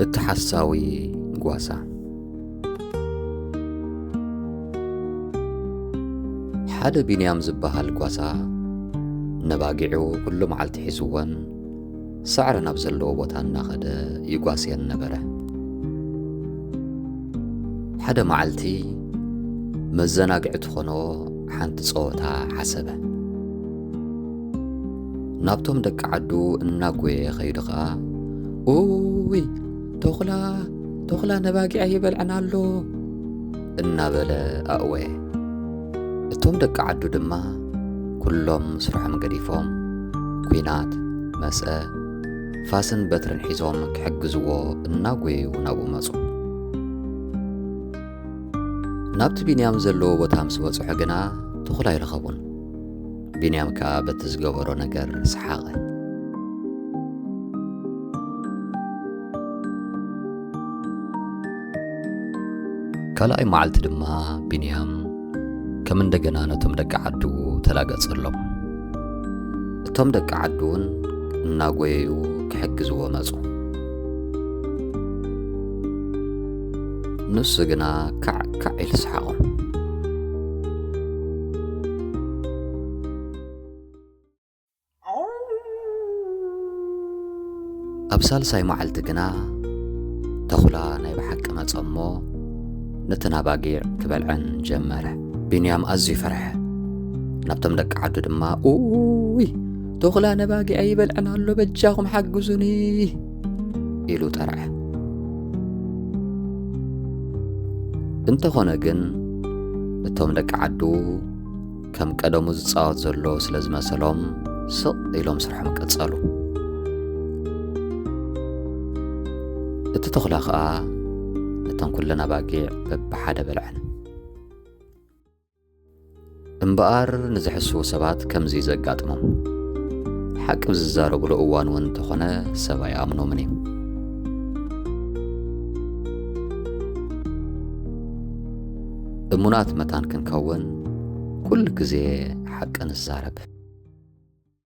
እቲ ሓሳዊ ጓሳ። ሓደ ቢንያም ዝበሃል ጓሳ ነባጊዑ ኩሉ መዓልቲ ሒዝወን ሳዕሪ ናብ ዘለዎ ቦታ እናኸደ ይጓስየን ነበረ። ሓደ መዓልቲ መዘናግዒ ትኾኖ ሓንቲ ጸወታ ሓሰበ። ናብቶም ደቂ ዓዱ እናጎየ ኸይዱ ኸኣ፣ "ኡይ፣ ተኹላ፣ ተኹላ ነባጊዐ ይበልዐን ኣሎ!" እናበለ ኣእወየ። እቶም ደቂ ዓዱ ድማ ኩሎም ስርሖም ገዲፎም፣ ኲናት፣ መስአ፣ ፋስን በትርን ሒዞም ክሕግዝዎ እናጎየዩ ናብኡ መጹ። ናብቲ ቢንያም ዘለዎ ቦታ ምስ በጽሑ ግና፣ ተኹላ ኣይረኸቡን። ቢንያም ከኣ በቲ ዝገበሮ ነገር ሰሓቐ። ካልኣይ መዓልቲ ድማ ቢንያም ከም እንደገና ነቶም ደቂ ዓዱ ተላገጸሎም። እቶም ደቂ ዓዱ እውን እናጎየዩ ክሕግዝዎ መጹ። ንሱ ግና ካዕ ካዕ ኢሉ ሰሓቖም። ኣብ ሳልሳይ መዓልቲ ግና ተኹላ ናይ ብሓቂ መጸ እሞ ነተን ኣባጊዕ ክበልዐን ጀመረ። ቢንያም ኣዝዩ ፈርሐ። ናብቶም ደቂ ዓዱ ድማ፣ "ኡይ፣ ተኹላ ነባጊዐ ይበልዐን ኣሎ፣ በጃኹም ሓግዙኒ!" ኢሉ ጠርዐ። እንተኾነ ግን እቶም ደቂ ዓዱ ከም ቀደሙ ዝጻወት ዘሎ ስለ ዝመሰሎም፣ ስቕ ኢሎም ስርሖም ቀጸሉ። እቲ ተኹላ ኸኣ ነተን ኩለን ኣባጊዕ በብሓደ በልዐን። እምበኣር ንዝሕስዉ ሰባት ከምዚ ዘጋጥሞም። ሓቂ ብዝዛረቡሉ እዋን እውን እንተኾነ ሰብ ኣይኣምኖምን እዩ። እሙናት መታን ክንከውን ኩሉ ግዜ ሓቂ ንዛረብ።